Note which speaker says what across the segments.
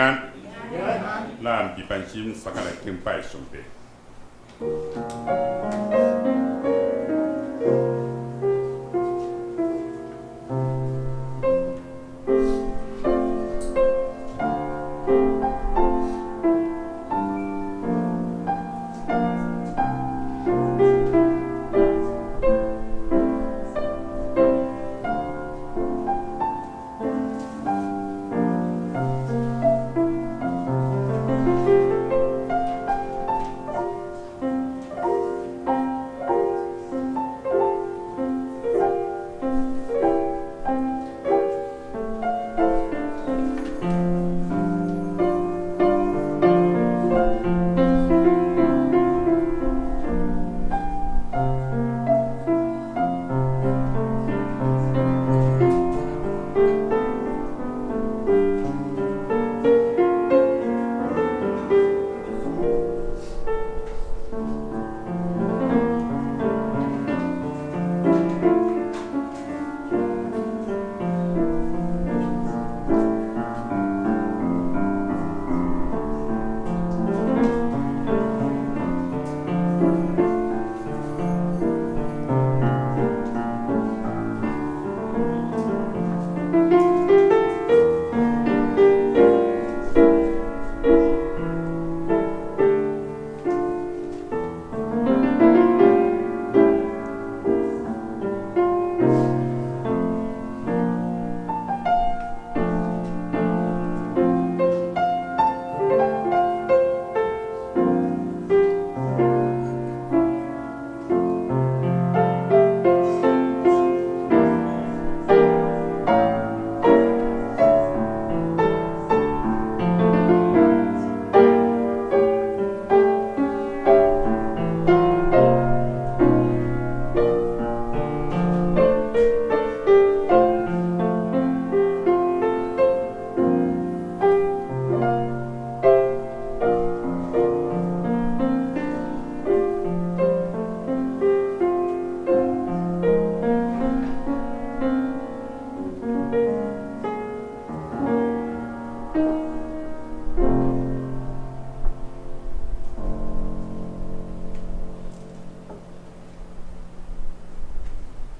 Speaker 1: 安。咱彼班心相共來敬拜上帝。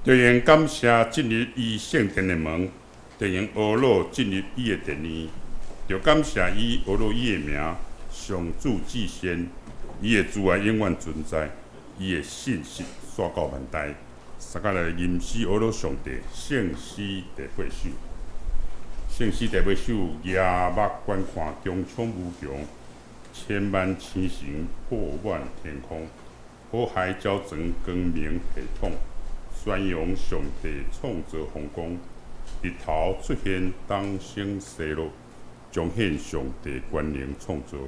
Speaker 1: 著用感謝進入伊聖殿的門，著用呵咾進入伊的殿院，著感謝伊呵咾伊的名，上主至善，伊的慈愛永遠存在，伊的信實紲到萬代。相共來吟詩呵咾上帝，聖詩第八首。聖詩第八首，舉目觀看，穹蒼無窮，千萬星辰布滿天空，苦海澆灌光明系統。宣揚上帝創造風光，日頭出現，東升西落，彰顯上帝權能創造。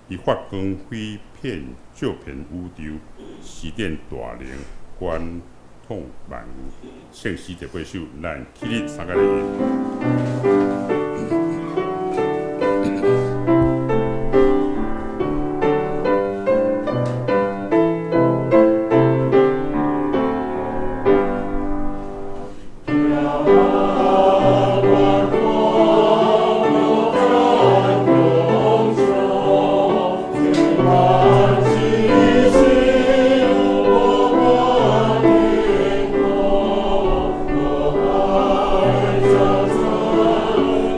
Speaker 1: 伊發光輝遍照遍宇宙，施展大能，觀統萬有。聖詩第八首，咱起立相共來吟。
Speaker 2: 千萬星星布滿天空，苦海澆灌光明系統。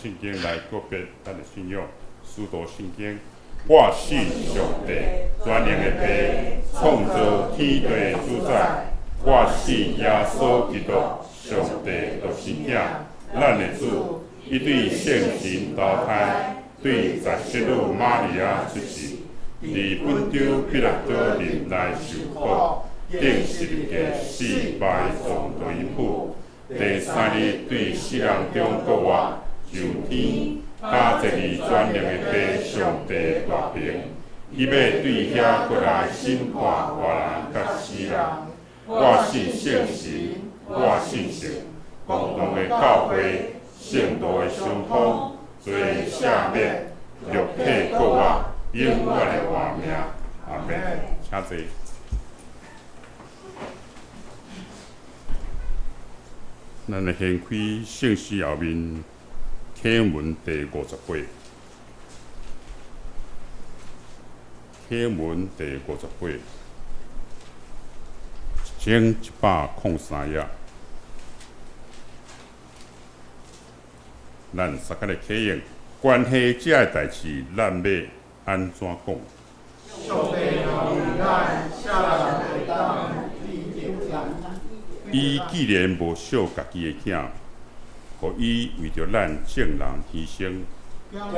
Speaker 1: 聖經來告別咱的信仰。使徒信經，我信上帝，全能的父，創造天地的主宰。我信耶穌基督，上帝獨生囝，咱的主，伊對聖神投胎，對十聖女瑪利亞出世，佇本丟彼拉多任內受苦，釘十字架死，埋葬落陰府，第三日對死人中復活，上天，倚坐佇全能的父上帝大爿，伊欲對遐過來審判活人佮死人。我信聖神，我信聖公同的教會，聖徒的相通，罪的赦免，肉體復活，永遠的活命。阿門。請坐。咱來掀開聖詩後面啟文第58，啟文第58，1103页。咱三个來啟應，關係這个代誌，咱欲按怎講？
Speaker 2: 上帝若為咱，啥人會當抵擋咱？
Speaker 1: 伊既然無惜家己的囝，予伊為著咱眾人犧牲，
Speaker 2: 敢會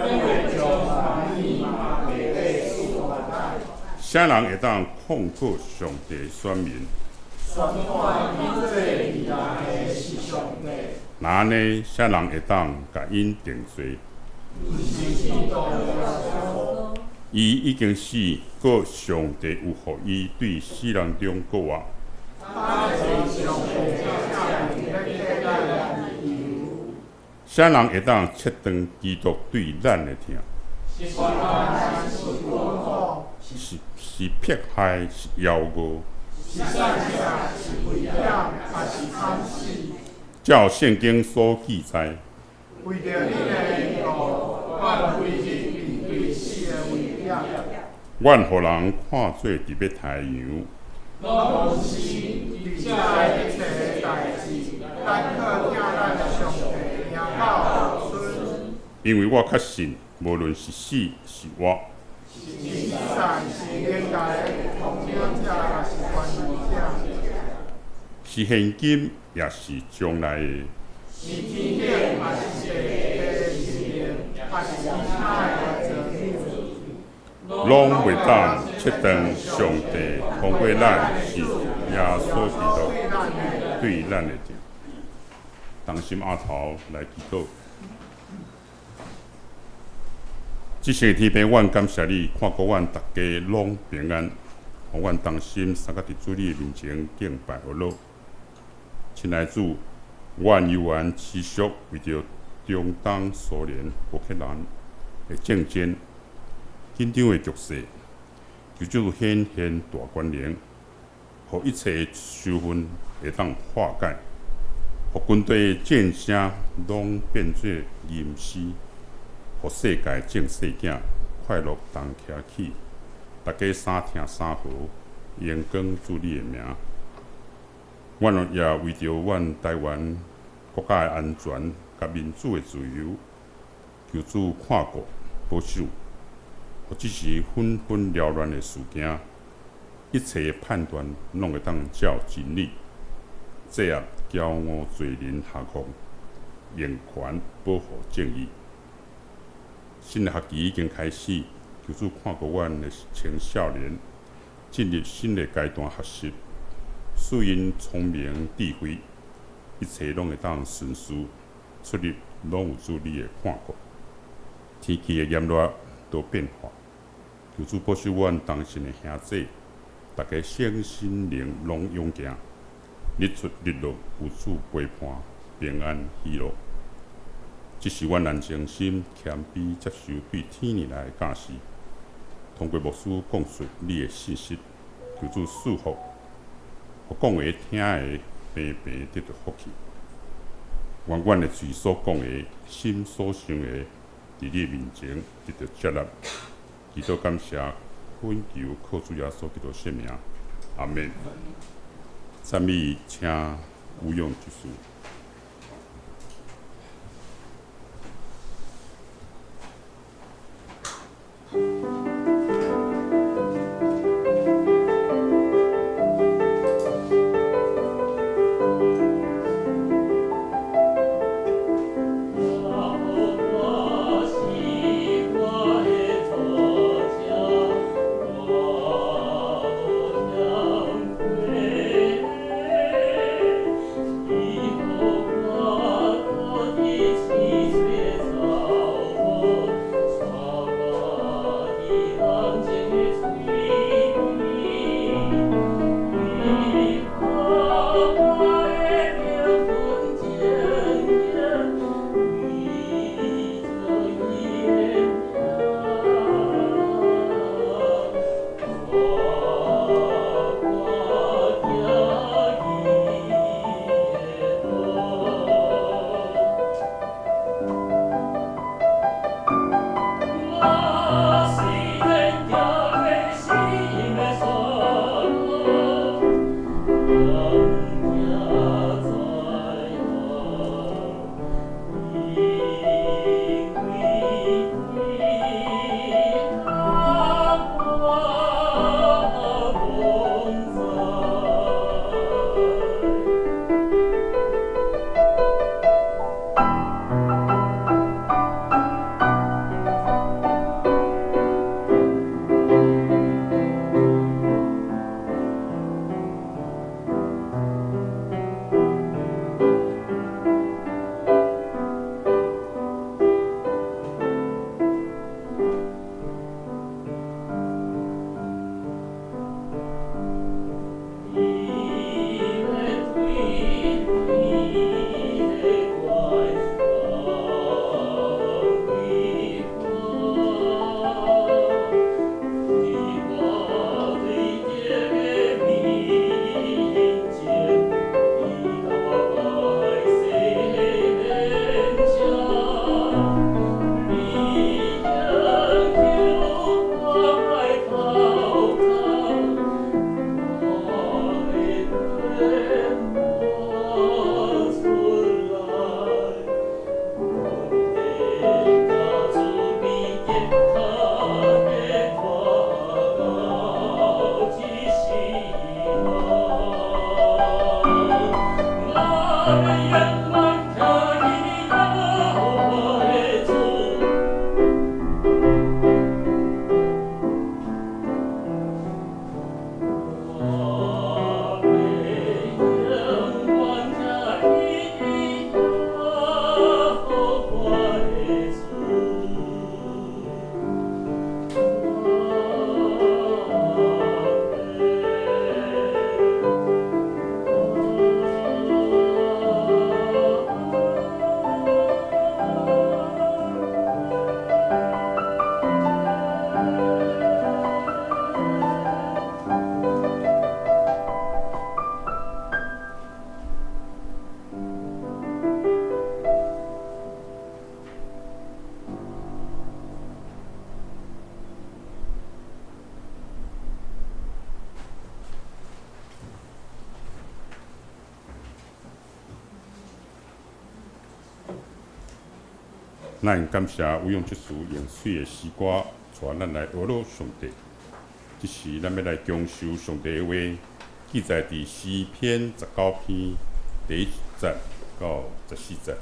Speaker 2: 將萬物嘛白白賜予咱？
Speaker 1: 啥人會當控告上帝的選民？
Speaker 2: 宣判𪜶做義人的是上帝。
Speaker 1: 若按呢，啥人會當共𪜶定罪？
Speaker 2: 就是基督耶穌。
Speaker 1: 伊已經死，閣上帝又予伊對死人中復活。
Speaker 2: 他是上帝正咧替咱來求。
Speaker 1: 啥人會當切斷基督對咱的疼？
Speaker 2: 是患難，是困苦，
Speaker 1: 是是迫害，是枵餓。
Speaker 2: 是散赤，是危險，抑是慘死？
Speaker 1: 照聖經所記載，
Speaker 2: 為著恁的緣故，阮規日面對死的危險。
Speaker 1: 阮予人看做佇欲刣的羊。
Speaker 2: 攏是佇這一切的代誌，咱靠疼咱的上帝，贏到後村。
Speaker 1: 因為我確信，無論是死是活，
Speaker 2: 是司祭，是靈界的統領者，抑是權勢者，
Speaker 1: 是現今，抑是將來的，
Speaker 2: 是天頂，抑是地底的力量，抑是其他的造物，
Speaker 1: 攏袂當切斷上帝通過咱是耶穌基督對咱的疼。同心阿頭來祈禱。至聖天父，阮感謝你，看顧阮逐家攏平安，予阮同心相佮佇主你面前敬拜阿樂。親愛主，阮猶原持續為著中東蘇聯、烏克蘭的戰爭緊張的局勢，求主顯現大權能，予一切的仇恨會當化解，予軍隊的戰聲攏變做吟詩，予世界眾細囝快樂同徛起，逐家三聽三和，榮光主你的名。阮也為著阮台灣國家的安全佮民主的自由，求主看顧保守，予這時紛紛擾亂的事件，一切的判斷攏會當照真理，制壓驕傲罪人下降，用權保護正義。新的學期已經開始，求主看顧阮的青少年進入新的階段學習，賜𪜶聰明智慧，一切攏會當順遂，出入攏有主你的看顧。天氣的炎熱多變化，求主保守阮同心的兄弟，逐家身心靈攏勇健，日出日落有主陪伴，平安喜樂。這是阮難誠心謙卑接受對天而來的教示，通過牧師講述你的信息，求主賜福，予講的聽的平平得著福氣。願阮的喙所講的，心所想的，佇你面前得著接納。祈禱感謝，懇求靠主耶穌基督聖名，阿們。讚美，請吳勇執事。咱感謝有用這首用水的詩歌，帶咱來學樂上帝。這時，咱欲來享受上帝的話，記載佇詩篇十九篇第一節到十四節。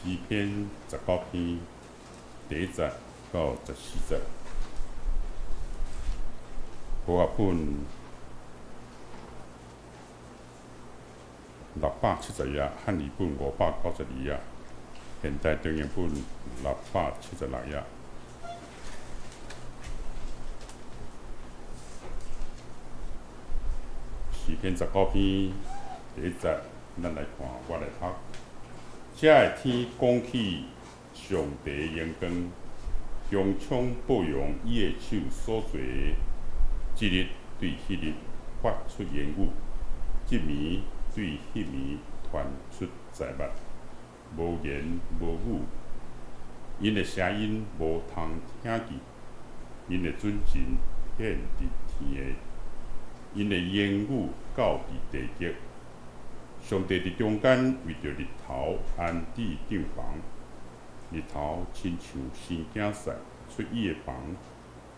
Speaker 1: 詩篇十九篇第一節到十四節。和合本670頁，漢語本592頁，現代中譯本676頁。詩篇十九篇第一節，咱來看，我來讀。這个天講起上帝的榮光，穹蒼報揚伊的手所做的，這日對彼日發出言語，這暝對彼暝傳出哉物，無言無語，𪜶的聲音無通聽見，𪜶的準繩顯佇天下，𪜶的言語到佇地極。上帝佇中間為著日頭安置帳棚，日頭親像生囝婿出伊的房，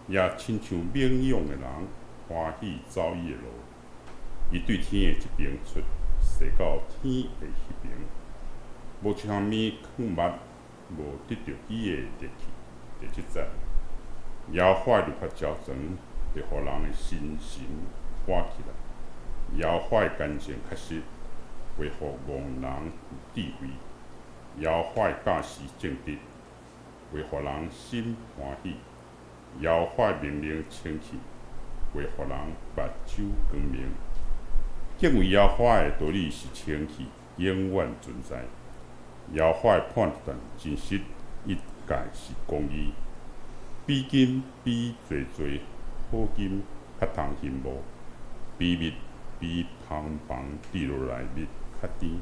Speaker 1: 也親像猛勇的人歡喜走伊的路。伊對天的這邊出，踅到天的彼邊，無一項物礦物無得著伊的熱氣。第七節，耶和華的律法澆灌，會予人的心神歡起來。耶和華的干淨確實，會予戇人有智慧。耶和華的教示正直，會予人心歡喜。耶和華的命令清氣，會予人目睭光明。敬畏耶和華的道理是清氣，永遠存在。耶和華的判斷真實，一概是公義。比金比濟濟好金較通羨慕，比蜜比蜂房滴落來蜜較甜。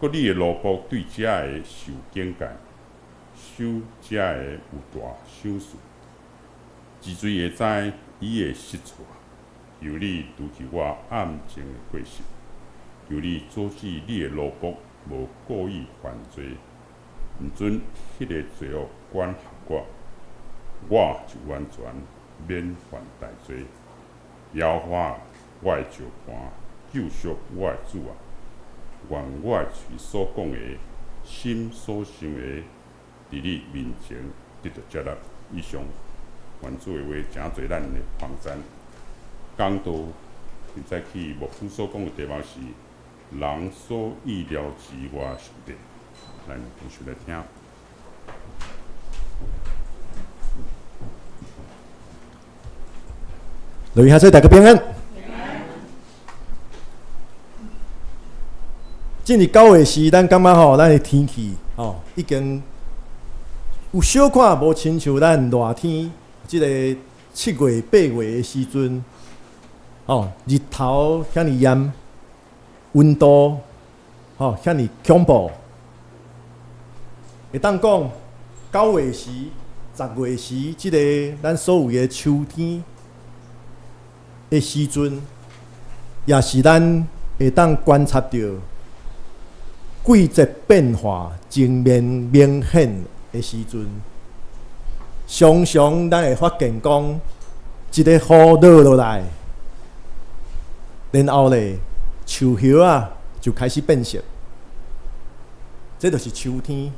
Speaker 1: 閣你的奴僕對這个受警戒，守這个有大賞賜。治罪會知伊的失錯，求你除去我暗情的過失，求你阻止你的奴僕無故意犯罪，毋准彼个罪惡管轄我，我就完全免犯大罪。耶和華我的石磐，救贖我的主啊！願我的喙所講的，心所想的，佇你面前得著接納。以上，願主的話成做咱的幫贊。講道現在去牧師所講的題目是人所意料之外的上帝。咱繼續來聽。
Speaker 3: 各位兄弟，大家平安。進入九月時，咱感覺吼，咱的天氣吼已經有小可無親像咱熱天這个7月8月的時陣，吼日頭遐爾炎，溫度吼遐爾恐怖。會當講9月時、10月時，這个咱所謂的秋天的時陣，也是咱會當觀察著季節變化真明明顯的時陣。常常咱會發現講，一个雨落落來，然後咧樹葉仔就開始變色，這就是秋天。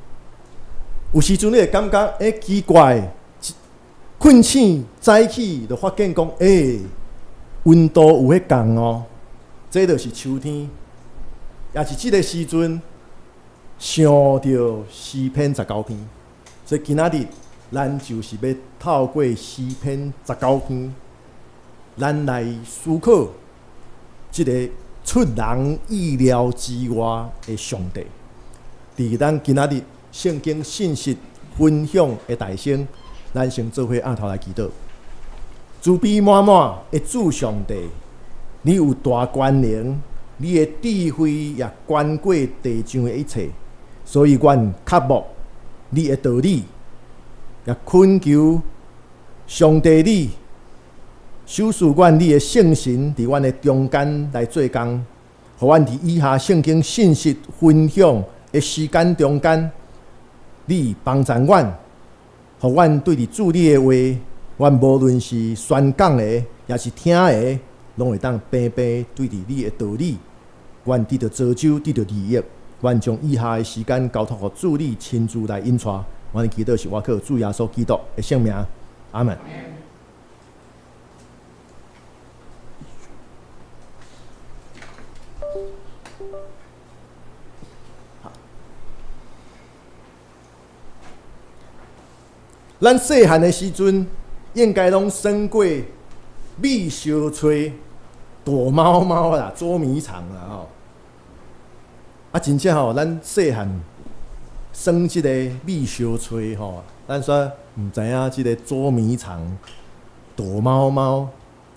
Speaker 3: 有時陣你會感覺，欸，奇怪，睏醒早起就發現講，欸，溫度有咧降哦，這就是秋天，也是這个時陣想著詩篇十九篇，所以今仔日咱就是欲透過詩篇十九篇，咱來思考這个出人意料之外的上帝。佇咱今仔日聖經信息分享的大先，咱先做伙按頭來祈禱。慈悲滿滿的主上帝，你有大權能，你的智慧也懸過地上的一切，所以阮渴慕你的道理，也懇求上帝你賞賜阮你的聖神佇阮的中間來做工，予阮佇以下聖經信息分享的時間中間，你幫贊阮，予阮對佇主你的話，阮無論是宣講的，抑是聽的，攏會當平平對佇你的道理，阮得著造就，得著利益。阮將以下的時間交託予主你親自來引帶。阮的祈禱是倚靠主耶穌基督的聖名，阿門。咱細漢的時陣，應該攏耍過覕相揣、躲貓貓啦、捉迷藏啦吼。啊，真正吼，咱細漢耍這個覕相揣吼，咱煞毋知影這個捉迷藏、躲貓貓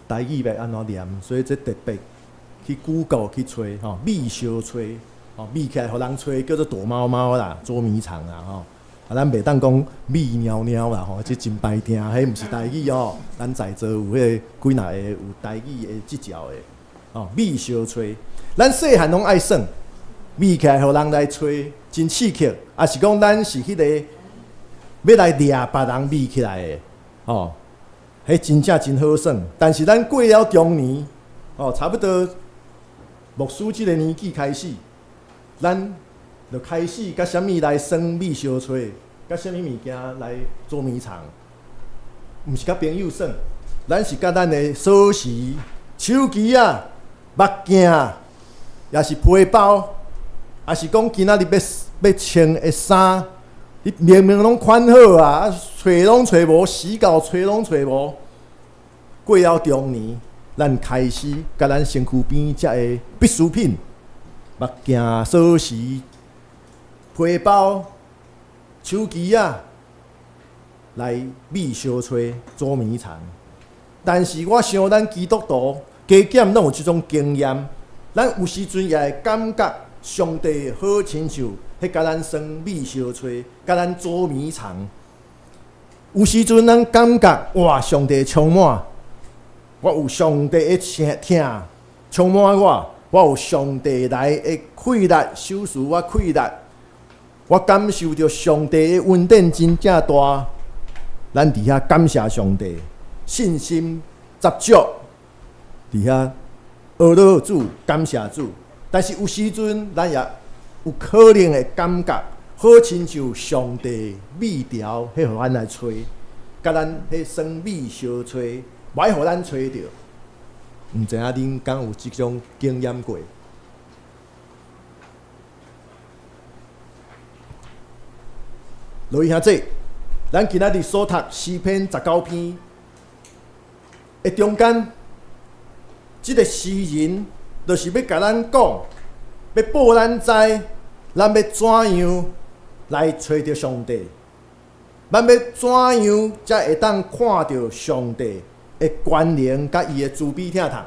Speaker 3: 台語欲按怎念，所以這特別去 Google 去揣吼，覕相揣吼，覕起來予人揣叫做躲貓貓啦、捉迷藏啦吼。啊，咱袂當講覕貓貓啦吼，這真歹聽，彼毋是台語哦。咱在座有彼個幾若个有台語的執照的，吼，覕相揣，咱細漢攏愛耍，覕起來予人來揣，真刺激。抑是講咱是彼個欲來掠別人覕起來的，吼，彼真正真好耍。但是咱過了中年，吼，差不多牧師這個年紀開始，咱就開始佮啥物來耍覕相揣，佮啥物物件來捉迷藏，毋是佮朋友耍，咱是佮咱的鎖匙、手機仔、目鏡，抑是皮包，抑是講今仔日欲穿的衫，你明明攏款好啊，揣攏揣無，死到揣攏揣無。過了中年，咱開始佮咱身軀邊遮的必需品，目鏡、鎖匙、皮包、手機仔，來覕相揣捉迷藏。但是我想，咱基督徒加減攏有這種經驗，咱有時陣也會感覺上帝好親像彼共咱耍覕相揣，共咱捉迷藏。有時陣咱感覺哇，上帝充滿，我有上帝的疼充滿我，我有上帝來的氣力，賞賜我氣力。我感受著上帝的恩典真正大，咱佇遐感謝上帝，信心十足，佇遐阿羅主感謝主。但是有時陣，咱也有可能會感覺，好親像上帝覕牢，彼予咱來揣，共咱彼耍覕相揣，無愛予咱揣著。毋知影恁敢有這種經驗過？落去兄弟，咱今仔日所讀詩篇十九篇的中間，這個詩人就是欲共咱講，欲報咱知，咱欲怎樣來揣著上帝？咱欲怎樣才會當看著上帝的權能佮伊的慈悲疼痛？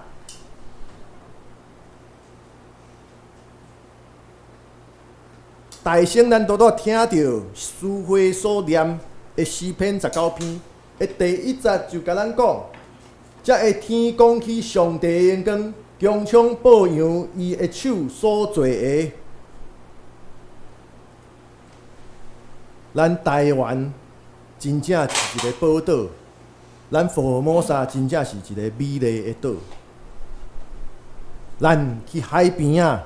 Speaker 3: 大聲，咱拄拄聽著詩會所念的詩篇十九篇的第一節就共咱講，才會天講起上帝的榮光，穹蒼報揚伊的手所做的。咱台灣真正是一個寶島，咱福爾摩沙真正是一個美麗的島。咱去海邊仔，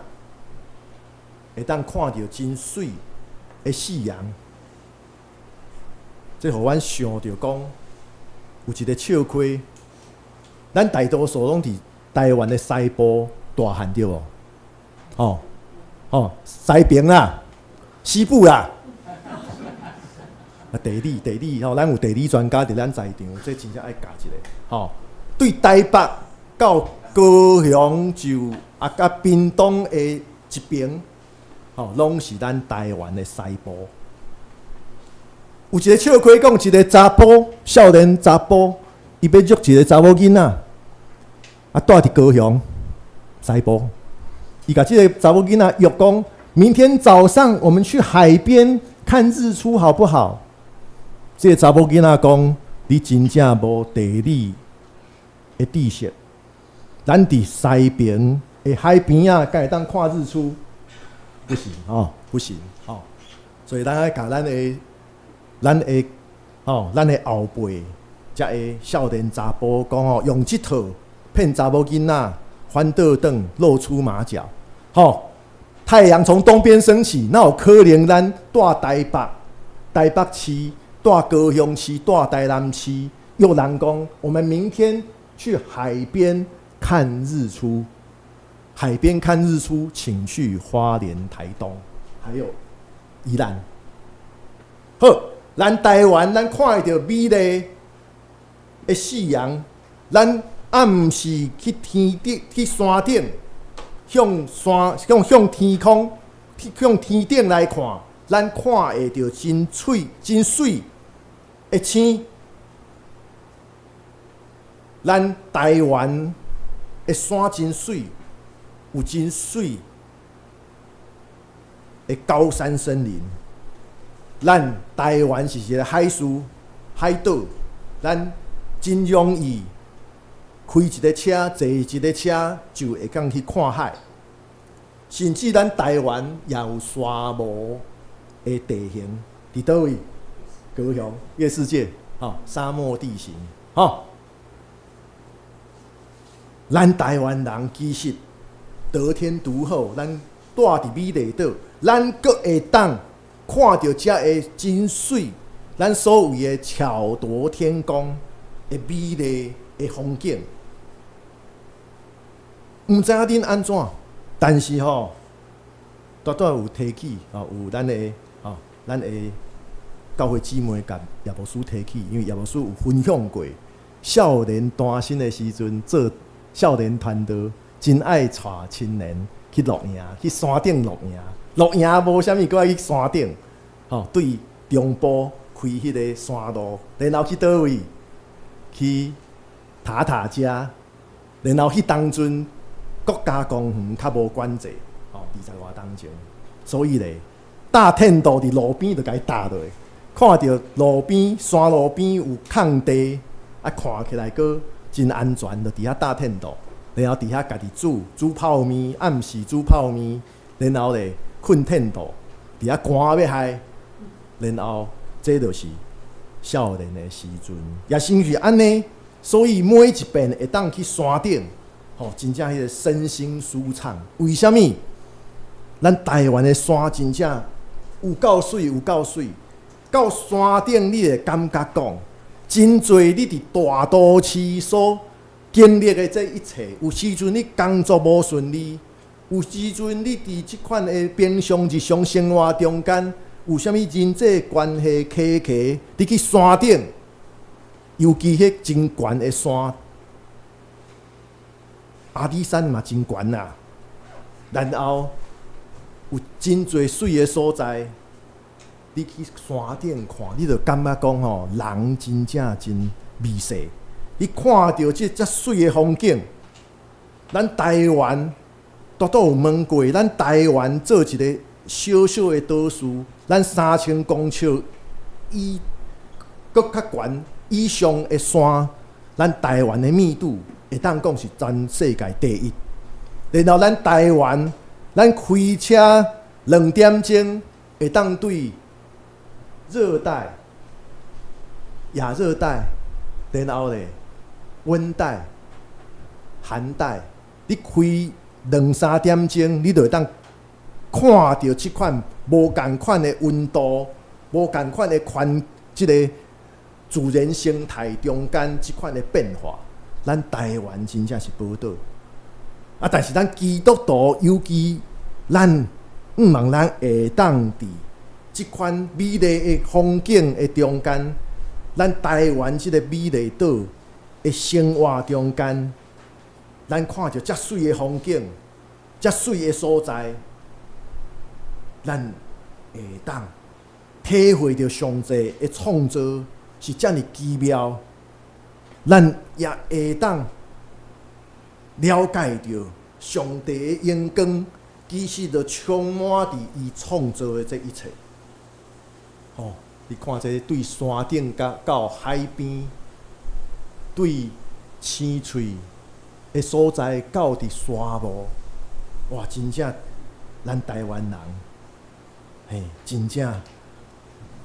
Speaker 3: 會當看著真媠的夕陽，這予阮想著講，有一個笑話，咱大多數攏佇台灣的西部大漢對無？吼吼，西爿啦，西部啦，啊地理地理吼，咱有地理專家佇咱在場，這真正愛教一下吼。對台北到高雄就啊，佮屏東的一爿。吼，攏是咱台灣的西部。有一個笑話講，一個查埔少年查埔，伊欲約一個查某囡仔，啊，蹛佇高雄西部。伊共這個查某囡仔約講，明天早上我們去海邊看日出，好不好？這個查某囡仔講，你真正無地理的知識。咱佇西爿的海邊仔，敢會當看日出？不行吼，不行吼，所以咱愛共咱的咱的後輩才會少年查埔講吼，用這套騙查某囡仔，翻倒轉露出馬腳，吼，太陽從東邊升起，哪有可能？咱蹛台北、台北市、蹛高雄市、蹛台南市，有人講，我們明天去海邊看日出。海邊看日出，請去花蓮、台東，還有宜蘭。好，咱台灣，咱看著美麗的夕陽，咱毋是去天頂、去山頂，向山、向向天空、向天頂來看，咱看會著真媠、真媠的星。咱台灣的山真媠，有真媠的高山森林。咱台灣是一个海嶼、海島，咱真容易開一个車、坐一个車就會當去看海。甚至咱台灣也有沙漠的地形，佇佗位？高雄月世界，吼，沙漠地形，吼。咱台灣人其實得天獨厚，咱蹛佇美麗島，咱閣會當看著遮个真媠，咱所謂的巧奪天工的美麗的風景。毋知影恁按怎，但是吼，拄拄有提起吼，有咱的教會姊妹共葉牧師提起，因為葉牧師有分享過，少年單身的時陣做少年傳道，真愛帶青年去露營，去山頂露營。露營無啥物，閣愛去山頂，吼，對中部開彼个山路，然後去佗位？去塔塔加，然後彼當陣國家公園較無管制，吼，二十外冬前，所以咧，搭テント佇路邊就共伊搭落，看著路邊山路邊有空地，啊，看起來閣真安全，就佇遐搭テント，然後佇遐家己煮煮泡麵，暗時煮泡麵，然後咧睏テント，佇遐寒欲害，然後這就是少年的時陣，也是因為按呢，所以每一遍會當去山頂，吼，真正彼个身心舒暢。為啥物？咱台灣的山真正有夠媠，有夠媠。到山頂你會感覺講，真濟你佇大都市所經歷的這一切，有時陣你工作無順利，有時陣你佇這款的平常日常生活中間，有啥物人際關係起起，你去山頂，尤其彼真懸的山，阿里山嘛真懸啊，然後有真濟媠的所在，你去山頂看，你就感覺講吼，人真正真微細。你看著這遮媠的風景，咱台灣拄拄有問過，咱台灣做一个小小的島嶼，咱3000公尺以閣較懸以上的山，咱台灣的密度會當講是全世界第一。然後咱台灣，咱開車2點鐘會當對熱帶、亞熱帶，然後咧溫帶、寒帶，你開兩三點鐘，你就會當看著這款無仝款的溫度、無仝款的環，這个自然生態中間這款的變化。咱台灣真正是寶島啊！但是咱基督徒，尤其咱向望咱會當佇這款美麗的風景的中間，咱台灣這个美麗島的生活中間，咱看著遮媠的風景，遮媠的所在，咱會當體會著上帝的創造是遮爾奇妙，咱也會當了解著上帝的榮光，其實就充滿佇伊創造的這一切。吼，你看這對山頂佮到海邊，對青翠的所在到佇沙漠，哇！真正咱台灣人，嘿，真正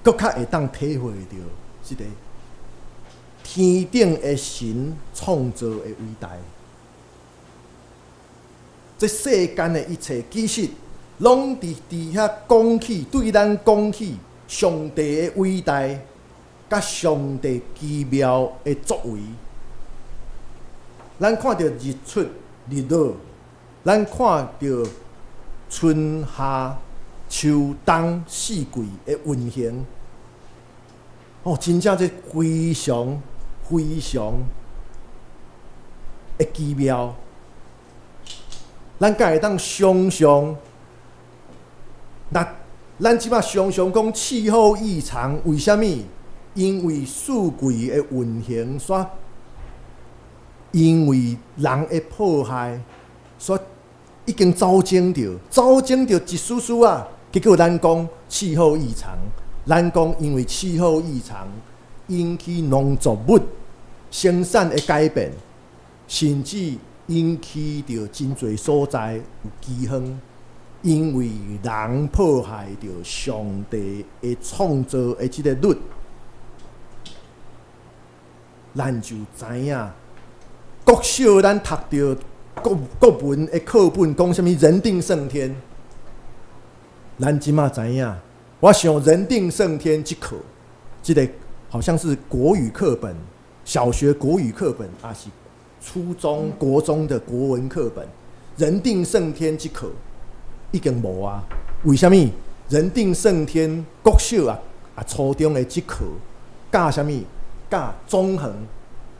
Speaker 3: 閣較會當體會著這个天頂的神創造的偉大。這世間的一切，其實攏佇遐講起，對咱講起上帝的偉大，佮上帝奇妙的作為。咱看著日出日落，咱看著春夏秋冬四季的運行，哦，真正這非常非常的奇妙。咱敢會當想像？那咱這擺常常講氣候異常，為啥物？因為四季的運行煞因為人的破壞，煞已經走鐘著，走鐘著一絲絲仔！結果咱講氣候異常，咱講因為氣候異常引起農作物生產的改變，甚至引起著真濟所在有饑荒，因為人破壞著上帝的創造的這個律，咱就知影，國小咱讀著國國文的課本講啥物人定勝天，咱這馬知影，我想人定勝天這課，這个好像是國語課本，小學國語課本，抑是初中、國中的國文課本，人定勝天這課已經無啊？為啥物？人定勝天國小啊啊初中的這課教啥物？教中橫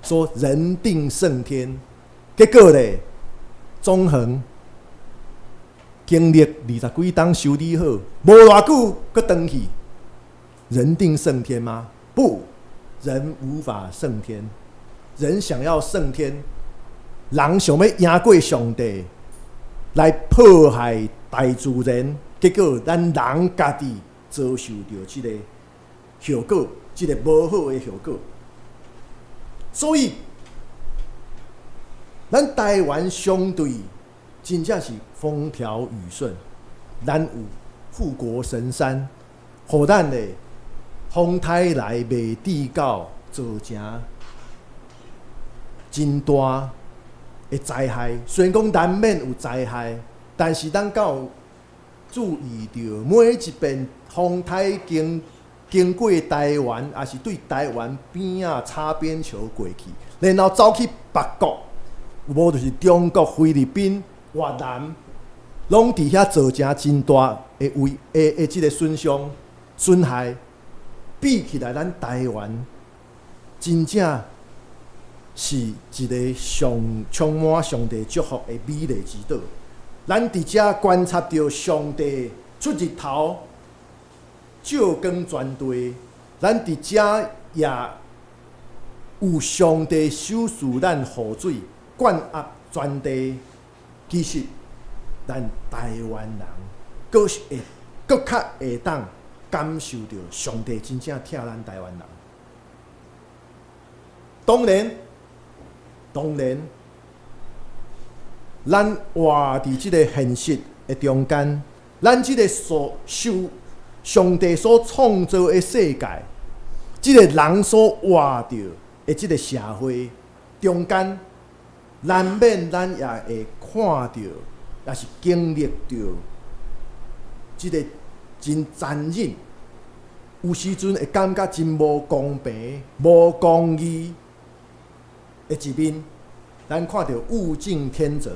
Speaker 3: 說人定勝天，結果咧，中橫經歷二十幾冬修理好，無偌久閣斷去。人定勝天嗎？不，人無法勝天。人想要勝天，人想欲贏過上帝，來破壞大自然，結果咱人家己遭受著這个後果，這个無好的後果。所以，咱台灣相對真正是風調雨順，咱有護國神山，予咱的風颱來袂至到造成真大的災害。雖然講難免有災害，但是咱敢有注意著每一遍風颱經過台灣，抑是對台灣邊仔擦邊球過去，然後走去別國，有無就是中國、菲律賓、越南，攏佇遐造成真大的危的的這个損傷、損害。比起來，咱台灣真正是一个上充滿上帝祝福的美麗之島。咱佇遮觀察著上帝出日頭，照光全地。咱佇遮也有上帝賞賜咱雨水，灌壓全地。其實，咱台灣人，閣是會閣較會當感受著上帝真正疼咱台灣人。當然，當然，咱活佇這个現實的中間，咱這个所受上帝所創造的世界，這个人所活著的這个社會中間，難免咱也會看著，抑是經歷著這个真殘忍，有時陣會感覺真無公平、無公義的一面。咱看著物競天擇，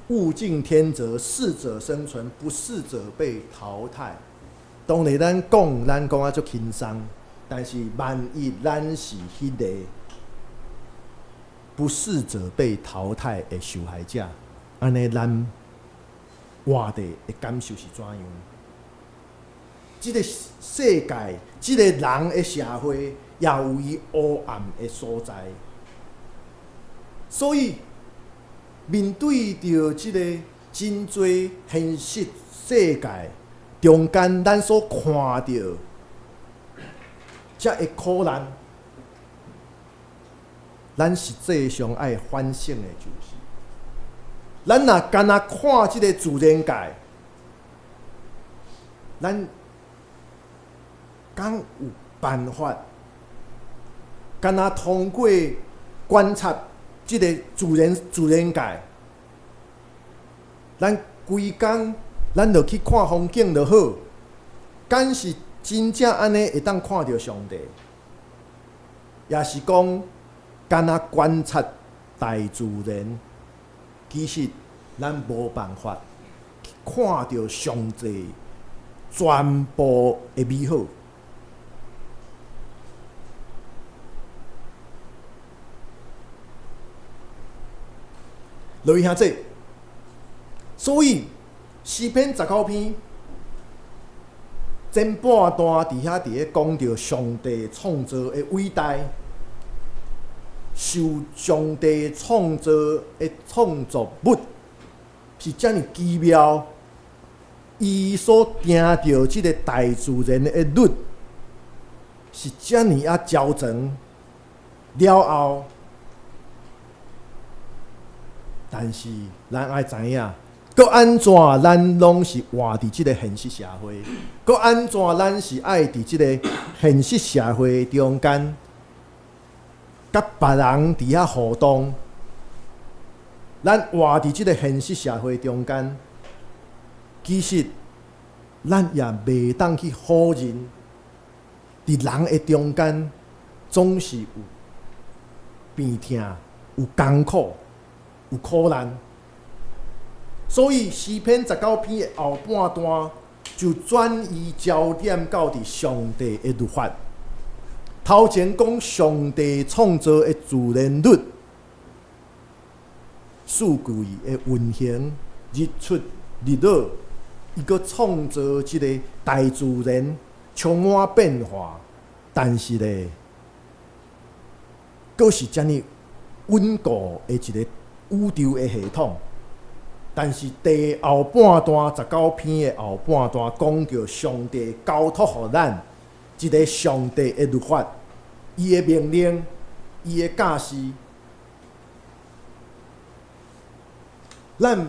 Speaker 3: 物競天擇，適者生存，不適者被淘汰。當然，咱講啊足輕鬆，但是萬一咱是彼个不適者被淘汰的受害者，按呢咱活著的感受是怎樣？這个世界，這个人的社會，也有伊黑暗的所在。所以面對著這个真濟現實世界中間，咱所看著遮的苦難，咱實際上愛反省的就是，咱若干焦看這个自然界，咱敢有辦法，敢若通過觀察這个自然界，咱規工咱就去看風景就好，敢是真正按呢會當看著上帝？抑是講，敢若觀察大自然，其實咱無辦法看著上帝全部的美好。落去兄弟，所以詩篇十九篇前半段佇遐佇咧講著上帝創造的偉大，受上帝創造的創造物是遮爾奇妙，伊所定著這个大自然的律是遮爾仔周全了後，但是咱愛知影，閣按怎咱攏是活佇這个現實社會，閣按怎咱是愛佇這个現實社會中間，佮別人佇遐互動，咱活佇這个現實社會中間，其實咱也袂當去否認，佇人的中間總是有病痛、有艱苦、有苦難。所以詩篇十九篇的後半段就轉移焦點到佇上帝的律法。頭前講上帝創造的自然律，四季的運行，日出日落，伊閣創造這个大自然充滿變化，但是咧，閣是遮爾穩固的一个宇宙的系統。但是第後半段十九篇的後半段講著上帝交託予咱一个上帝的律法，伊的命令，伊的教示，咱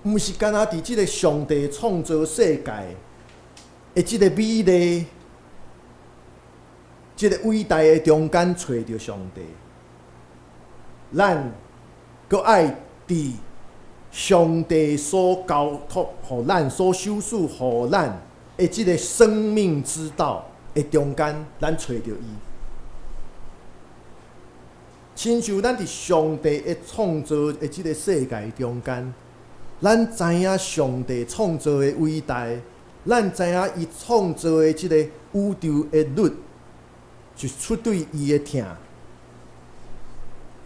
Speaker 3: 毋是干焦佇這个上帝創造世界的這个美麗、這个偉大的中間揣著上帝，咱閣愛佇上帝所交託予咱、所賞賜予咱的這个生命之道的中間，咱揣著伊。親像咱佇上帝的創造的這个世界中間，咱知影上帝創造的偉大，咱知影伊創造的這個宇宙的律，是出對伊的疼。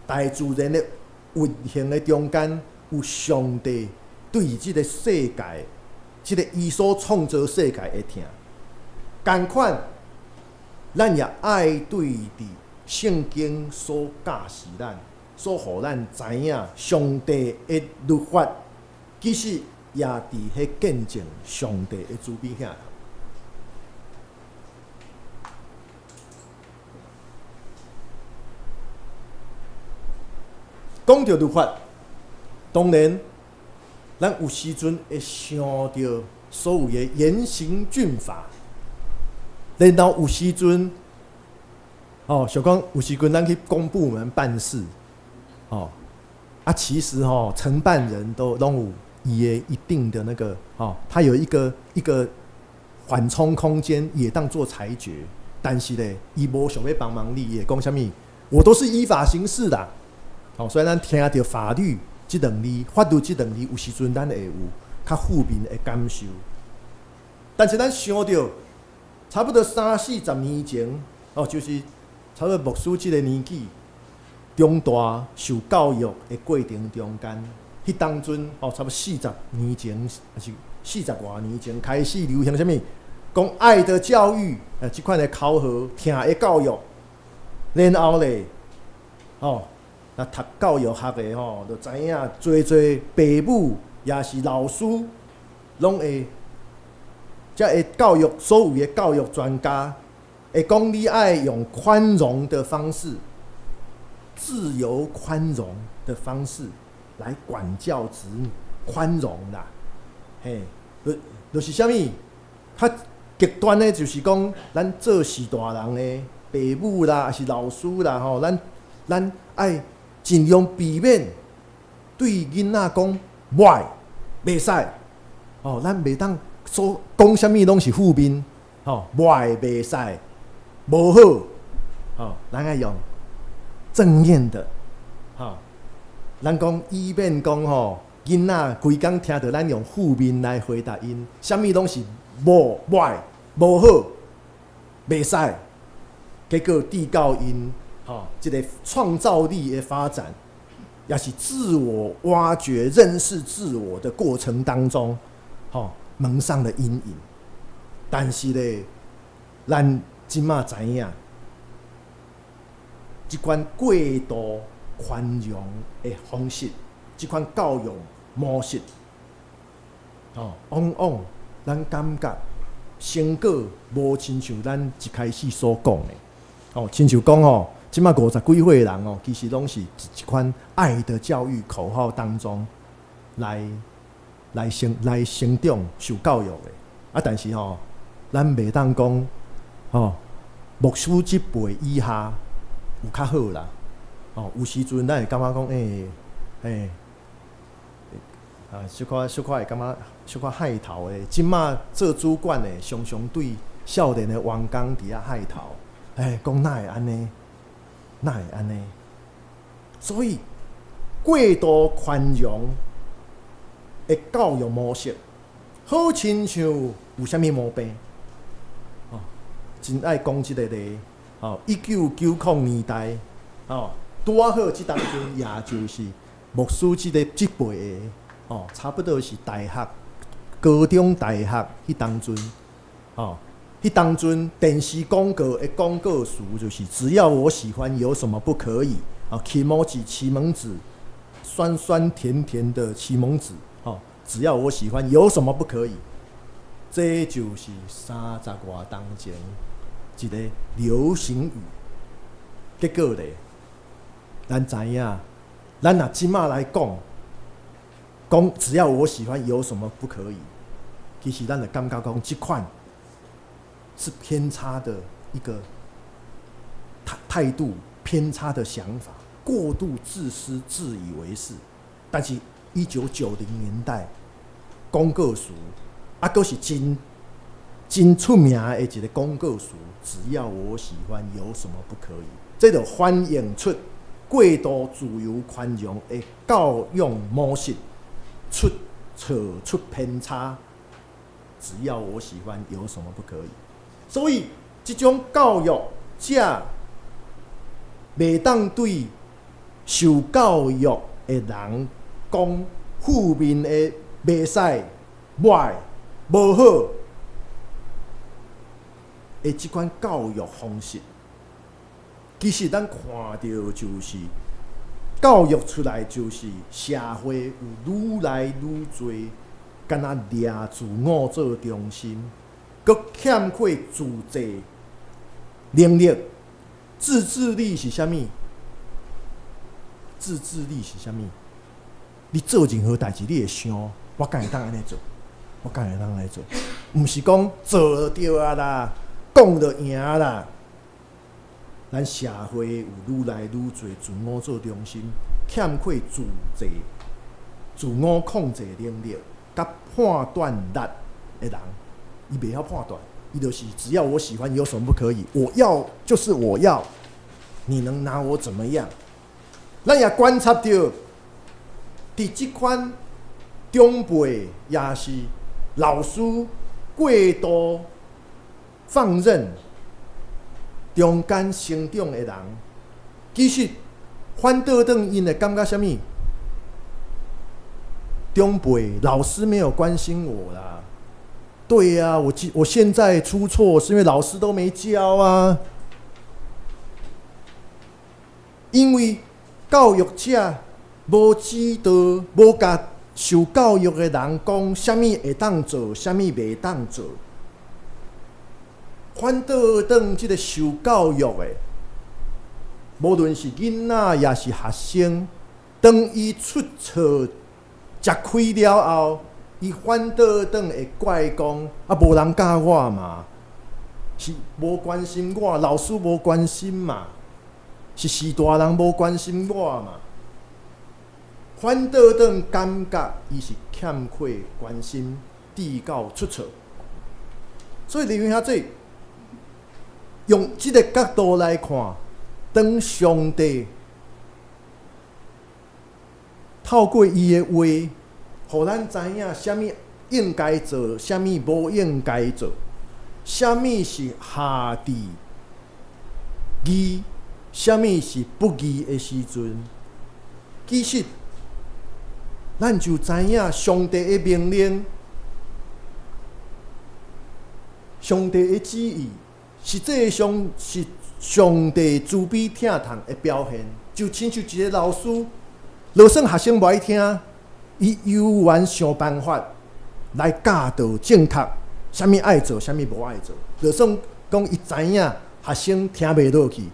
Speaker 3: 大自然的運行的中間，有上帝對這个世界、這个伊所創造世界的疼。仝款，咱也愛對佇聖經所教示咱、所予咱知影上帝的律法，其實也佇彼見證上帝的慈悲遐。講著律法，當然，咱有時陣會想著所謂的嚴刑峻法，然後有時陣，哦，像講有時陣咱去公部門辦事，哦，啊，其實吼，承辦人都攏有伊的一定的那個，哦，他有一個緩衝空間，會當做裁決，但是咧，伊無想欲幫忙你，伊會講啥物？我都是依法行事啦，哦，所以咱聽著法律這兩字，法律這兩字，有時陣咱會有較負面的感受。但是咱想著，差不多三四十年前，哦，就是差不多牧師這个年紀，中大受教育的過程中間，彼當陣哦，差不多四十年前，抑是四十外年前開始流行啥物？講愛的教育，啊，這款的口號，疼的教育，然後咧，哦，若讀教育學的吼，就知影濟濟爸母抑是老師，攏會，才會教育所謂的教育專家，會講你愛用寬容的方式，自由寬容的方式來管教子女，寬容啦，嘿，就是啥物？較極端的，就是講，咱做序大人的爸母啦，抑是老師啦，吼，咱愛盡量避免對囡仔講歹，袂使，吼，咱袂當說講啥物攏是負面，吼，歹，袂使，無好，吼，咱愛用正面的，吼，咱講以免講吼，囡仔規工聽著咱用負面來回答𪜶，啥物攏是無歹，無好，袂使，結果致到𪜶吼，這个創造力的發展，也是自我挖掘、認識自我的過程當中，吼，蒙上了陰影。但是咧，咱這馬知影，這款過度寬容的方式，這款教育模式，吼，往往咱感覺成果無親像咱一開始所講的，哦，親像講吼，這馬五十幾歲的人哦，其實攏是這款愛的教育口號當中來成長、受教育的。啊，但是吼，咱袂當講吼，牧師這輩以下有較好啦。哦，有時陣咱會感覺講，欸，啊，小可小可會感覺小可害頭的。這馬做主管的，常常對少年的員工佇遐害頭，欸，講哪會按呢？哪會按呢？所以過度寬容的教育模式，好親像有啥物毛病？哦，真愛講這個例。哦，1990年代，哦，拄仔好這當陣，也就是牧師這个這輩的，哦，差不多是大學、高中、大學彼當陣，哦，彼當陣電視廣告的廣告詞就是“只要我喜歡，有什麼不可以？”啊，奇摩子、奇門子，酸酸甜甜的奇門子，哦，只要我喜歡，有什麼不可以？這就是三十外冬前一个流行語。結果咧，咱知影，咱若這馬來講，講只要我喜歡，有什麼不可以？其實咱就感覺講，這款是偏差的一個態度，偏差的想法，過度自私、自以為是。但是，1990年代廣告詞，啊，閣是真真出名的一个廣告詞。只要我喜歡，有什麼不可以？這就反映出過度自由寬容的教育模式出錯、出偏差。只要我喜歡，有什麼不可以？所以，這種教育者袂當對受教育的人講負面的、袂使、歹、無好的這款教育方式，其實咱看著就是教育出來，就是社會有愈來愈濟，敢若掠自我做中心，閣欠缺自制能力。自制力是啥物？自制力是啥物？你做任何代誌，你會想，我敢會當按呢做？我敢會當按呢做？毋是講做就對啊啦，講就贏啦。咱社會有愈來愈濟自我做中心，欠缺自制、自我控制能力，佮判斷力的人，伊袂曉判斷，伊就是只要我喜歡，有什麼不可以？我要就是我要，你能拿我怎麼樣？咱也觀察著，佇這款長輩也是老師過度放任中間成長的人，其實反倒轉𪜶會感覺啥物？長輩老師沒有關心我啦。對呀，我現在出錯是因為老師都沒教啊。因為教育者無指導，無共受教育的人講啥物會當做，啥物袂當做。反倒轉這个受教育的，無論是囡仔抑是學生，當伊出錯、食虧了後，伊反倒轉會怪講啊，無人教我嘛，是無關心我，老師無關心嘛，是序大人無關心我嘛。反倒轉感覺伊是欠缺關心，至到出錯。所以弟兄姊妹，用這个角度來看，當上帝透過伊的話，予咱知影啥物應該做，啥物無應該做，啥物是合佇義，啥物是不義的時陣，其實咱就知影上帝的命令，上帝的旨意，實際上是上帝慈悲疼痛的表現。就親像一個老師，就算學生無愛聽，伊猶原想辦法來教導正確，啥物愛做，啥物無愛做。就算講伊知影學生聽袂落去，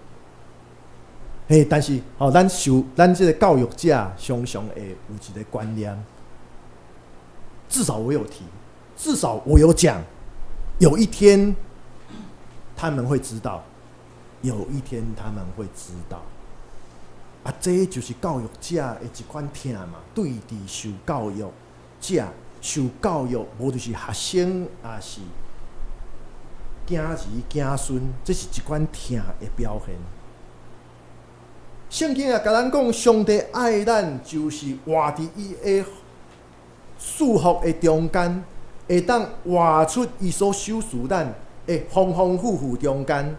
Speaker 3: 嘿，但是吼，咱受咱這个教育者常常會有一个觀念，至少我有提，至少我有講，有一天他們會知道，有一天他們會知道。啊，這就是教育者的一款疼嘛，對佇受教育者受教育，無就是學生，抑是囝兒囝孫，這是一款疼的表現。聖經也共咱講，上帝愛咱，就是活佇伊的祝福的中間，會當活出伊所賞賜咱的豐豐富富中間。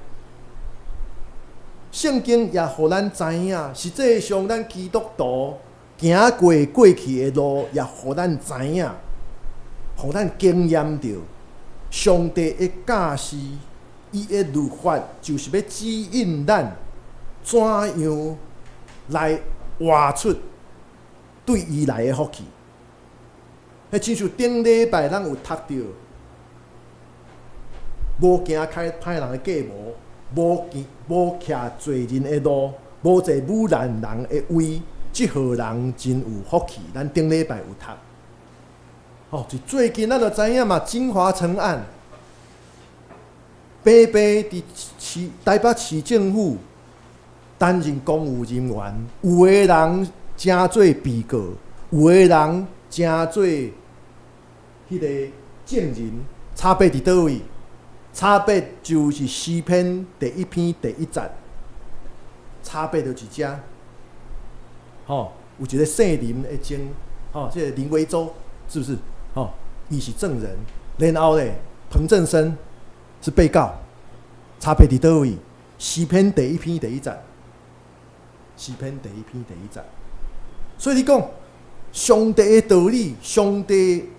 Speaker 3: 聖經也予咱知影，實際上咱基督徒行過過去的路，也予咱知影，予咱經驗著上帝的教示，伊的律法就是欲指引咱怎樣來活出對伊來的福氣。彼親像頂禮拜咱有讀著，無行開歹人的計謀，無行無徛罪人的路，無坐侮辱人的位，這號人真有福氣。咱頂禮拜有讀。吼，就最近咱就知影嘛，京華城案，白白佇市台北市政府擔任公務人員，有的人成做被告，有的人成做彼个證人，差別佇佗位？差別就是詩篇第一篇第一節，差別就是遮。吼，有一个姓林的證，吼，這个林維洲是不是？吼，伊是證人，然後咧，彭振聲是被告，差別佇佗位？詩篇第一篇第一節，詩篇第一篇第一節。所以你講，上帝的道理，上帝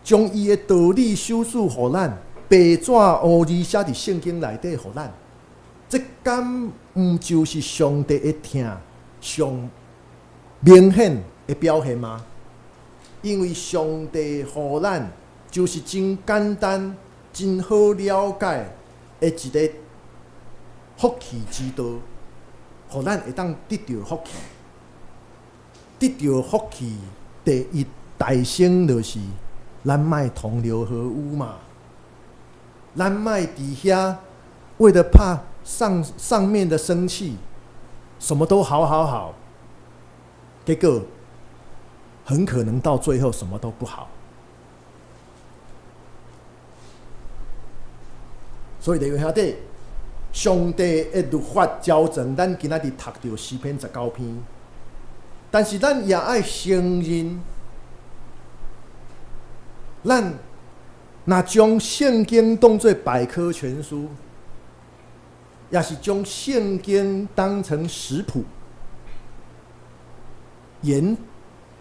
Speaker 3: 將伊的道理賞賜予咱，白紙烏字寫佇聖經內底予咱，這敢毋就是上帝的疼上明顯的表現嗎？因為上帝予咱就是真簡單、真好了解的一个福氣之道，予咱會當得著福氣。得著福氣第一大先就是咱莫同流合污嘛。咱莫佇遐為了怕上上面的生氣，什麼都好好好，結果很可能到最後什麼都不好。所以弟兄兄弟，上帝的律法矯正，咱今仔日讀著詩篇19篇，但是咱也愛承認，咱若將聖經當做百科全書，也是將聖經當成食譜，鹽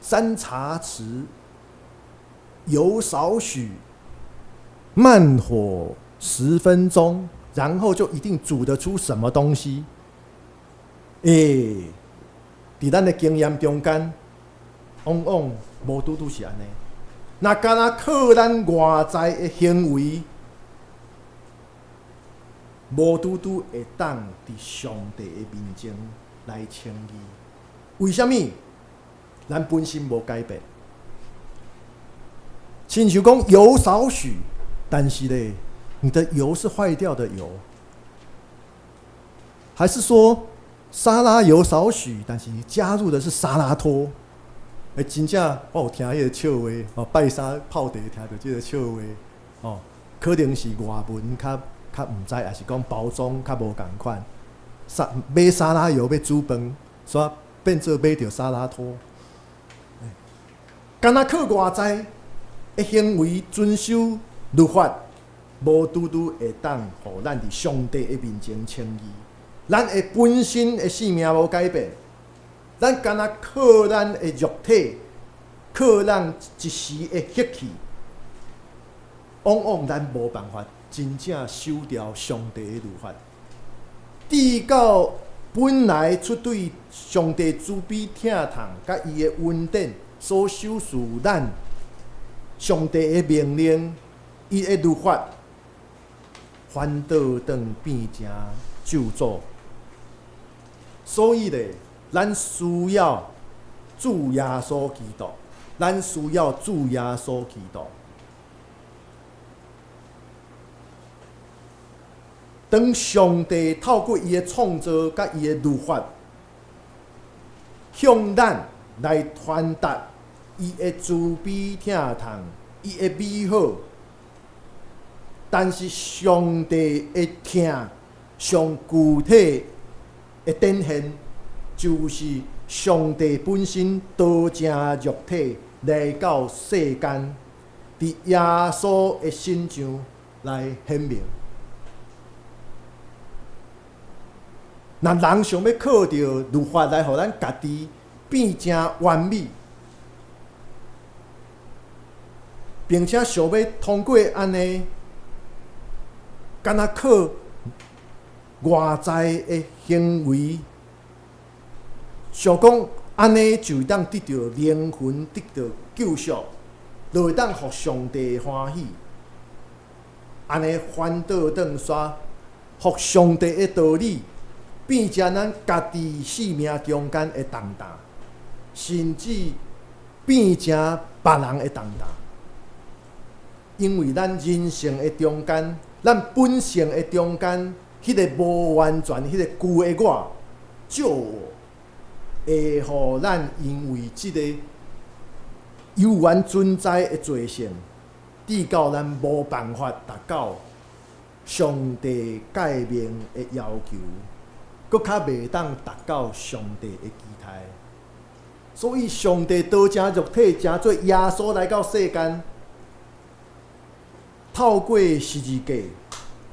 Speaker 3: 3茶匙，油少許，慢火10分鐘，然後就一定煮得出什麼東西？欸，佇咱的經驗中間，往往無拄拄是按呢。若干焦靠咱外在的行為，無拄拄會當佇上帝的面前來稱義。為啥物？咱本身無改變。親親像講油少許，但是咧，你的油是壞掉的油，還是說沙拉油少許，但是你加入的是沙拉托？欸，真正我有聽彼個笑話，哦，拜三泡茶聽著這个笑話，哦，可能是外文較較毋知，抑是講包裝較無仝款。買沙拉油欲煮飯，煞變做買著沙拉托。敢若靠外在的行為遵守律法，無拄拄會當予咱佇上帝的面前稱義。咱的本身的性命無改變，咱敢若靠咱的肉體，靠咱一時的興趣，往往咱無辦法真正守牢上帝的律法。直到本來出對上帝慈悲疼痛，佮伊的恩典所賞賜咱上帝的命令，伊的律法，反倒轉變成咒詛。所以咧，咱需要主耶穌基督，咱需要主耶穌基督。當上帝透過伊的創造佮伊的律法，向咱來傳達伊的慈悲疼痛，伊的美好。但是上帝的疼上具體的展現，就是上帝本身道成肉體來到世間，佇耶穌的身上來顯明。若人想欲靠著律法來予咱家己變成完美，並且想欲通過按呢，敢若靠外在的行為，想講按呢就會當得著靈魂得著救贖，就會當予上帝歡喜。按呢反倒轉煞，予上帝的道理變成咱家己性命中間的重擔，甚至變成別人的重擔。因為咱人性的中間，咱本性的中間，彼个無完全、彼个舊的我，舊我，會予咱因為這个猶原存在的罪性，致到咱無辦法達到上帝誡命的要求，閣較袂當達到上帝的期待。所以，上帝道成肉體，成做耶穌來到世間，透過十字架，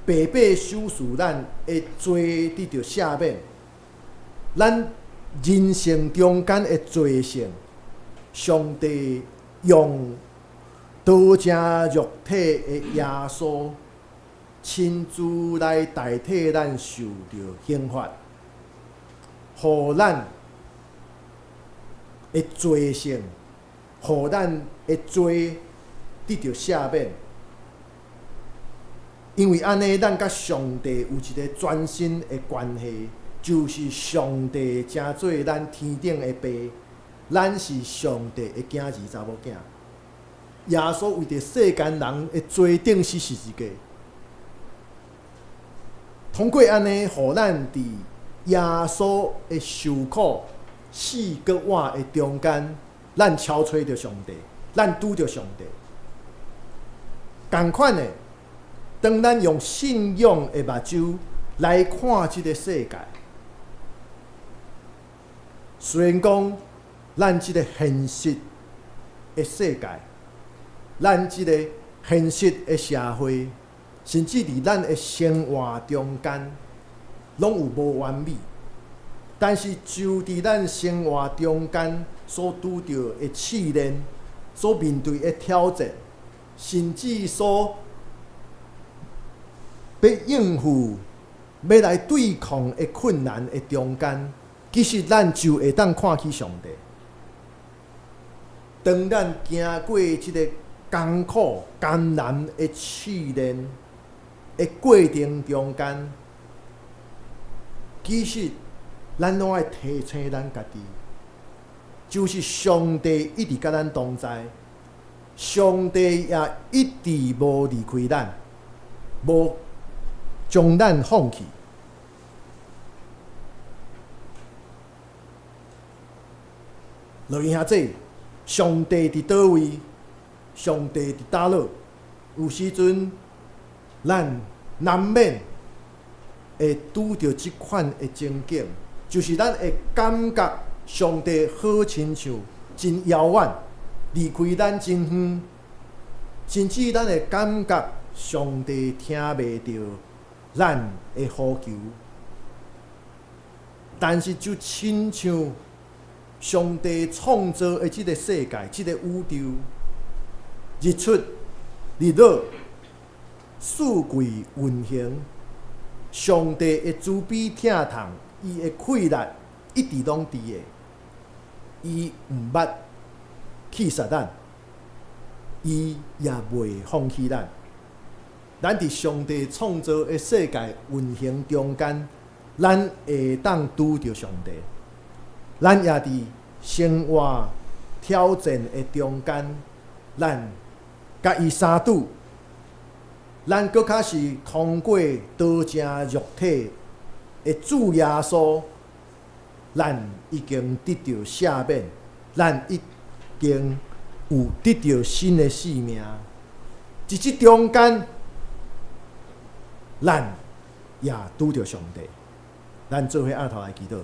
Speaker 3: 白白賞賜咱的罪得著赦免。咱人性中間的罪性，上帝用道成肉體的耶穌親自來代替咱受著刑罰，予咱的罪性，予咱的罪得著赦免。因為按呢，咱佮上帝有一个全新的關係，就是上帝成做咱天頂的爸，咱是上帝的囝兒查某囝。耶穌為著世間人的罪釘死十字架，通過按呢，予咱佇耶穌的受苦、死閣活的中間，咱超揣著上帝，咱拄著上帝。仝款的，當咱用信仰的目睭來看這个世界，雖然講咱這个現實的世界，咱這个現實的社會，甚至佇咱的生活中間，攏有無完美。但是就佇咱生活中間所拄著的試煉，所面對的挑戰，甚至所欲應付、欲來對抗的困難的中間，其實咱就會當看起上帝。當咱經過這个艱苦、艱難的試煉的過程中間，其實咱攏愛提醒咱家己，就是上帝一直佮咱同在。上帝也一直無離開咱，無將咱放棄。樂意兄弟，上帝佇佗位？上帝佇佗落？有時陣，咱難免會拄著這款的情景，就是咱會感覺上帝好親像真遙遠，離開咱真遠，甚至咱會感覺上帝聽袂著咱的呼求。但是就親像上帝創造的這个世界，這个宇宙，日出日落，四季運行，上帝的慈悲疼痛，伊的氣力一直攏佇的，伊毋捌棄殺咱，伊也袂放棄咱。咱佇上帝創造的世界運行中間，咱會當拄著上帝。咱也佇生活挑戰的中間，咱共伊相拄。咱閣較是通過道成肉體的主耶穌，咱已經得著赦免，咱已經有得著新的生命。佇這中間，咱也拄著上帝。咱做伙徛頭來祈禱。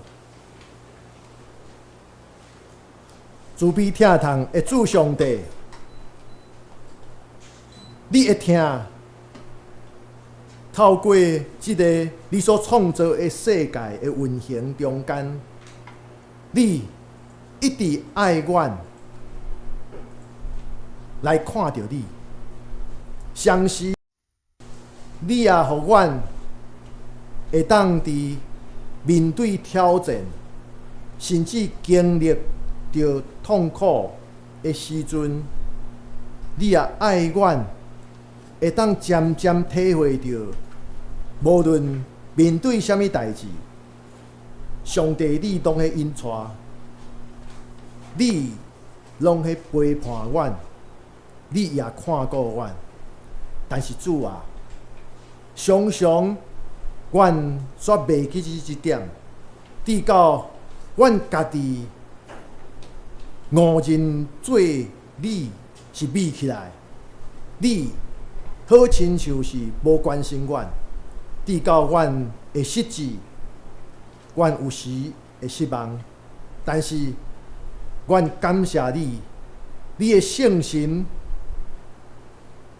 Speaker 3: 慈悲疼痛的主上帝，你會疼，透過這个你所創造的世界的運行中間，你一直愛阮來看著你，相信你也予阮會當佇面對挑戰，甚至經歷著痛苦的時陣，你也愛阮會當漸漸體會著，無論面對啥物代誌，上帝你攏咧引帶，你攏咧陪伴阮，你也看顧阮。但是主啊，常常阮煞袂記這一點，直到阮家己誤認做你是秘起來，你好親像是無關心阮，直到阮會失志，阮有時會失望，但是阮感謝你，你的聖神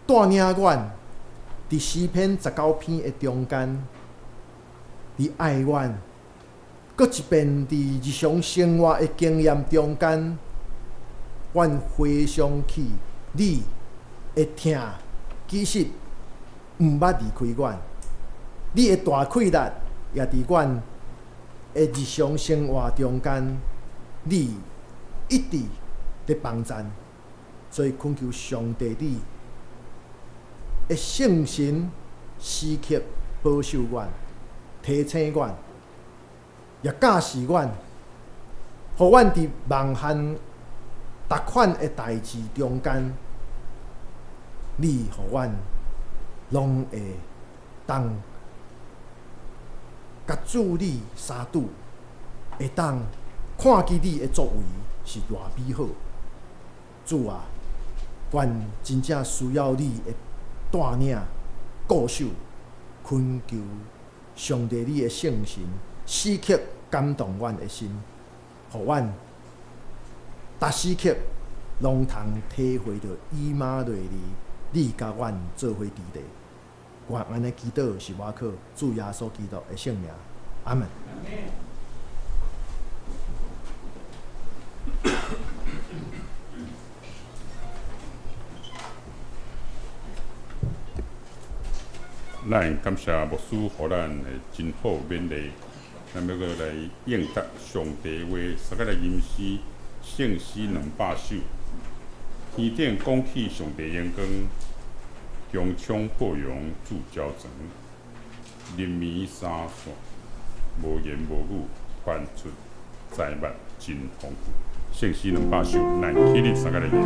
Speaker 3: 帶領阮佇詩篇19篇的中間，你愛阮，閣一遍佇日常生活的經驗中間，阮回想起你的疼，其實毋捌離開阮，你的大氣力也佇阮的日常生活中間，你一直佇幫贊，所以懇求上帝你的聖神時刻保守阮、提醒阮，也教示阮，予阮佇萬項逐款的代誌中間，你予阮攏會當共主你相拄，會當看見你的作為是偌美好。主啊，阮真正需要你的帶領、顧守，懇求上帝你的聖神時刻感動阮的心，予阮逐時刻攏通體會著以馬內利，你共阮做伙佇咧。我按呢祈禱是倚靠主耶穌基督的聖名，阿門。
Speaker 1: 咱感謝牧師予咱的真好勉勵，咱欲閣來應答上帝話，相佮來吟詩聖詩200首。天頂講起上帝榮光，穹蒼報揚主矯情，林暝三線，無言無語傳出財物真豐富。聖詩200首，咱起立三個來念。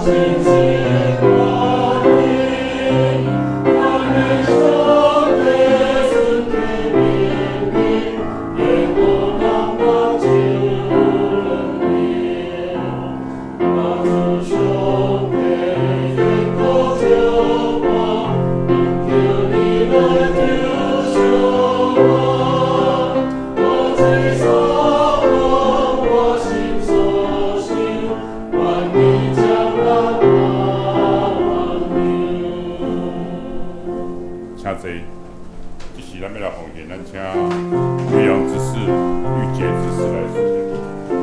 Speaker 1: 請坐。這時咱欲來奉獻，咱請牧羊執事、御節執事來奉獻。請坐。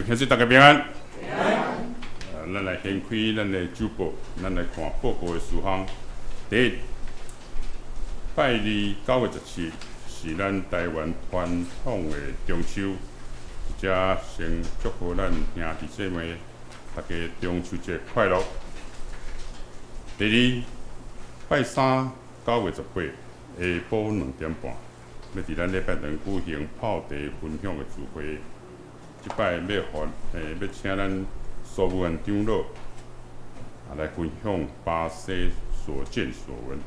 Speaker 1: 兄弟大家平安。咱來掀開咱的週報，咱來看報告的事項。第一，拜二9月17是咱台灣傳統的中秋，這先祝賀咱兄弟姊妹大家中秋節快樂。第二，拜三9月18下晡2點半，欲佇咱禮拜堂舉行泡茶分享的聚會。這擺欲請咱蘇武安長老來分享巴西所見所聞，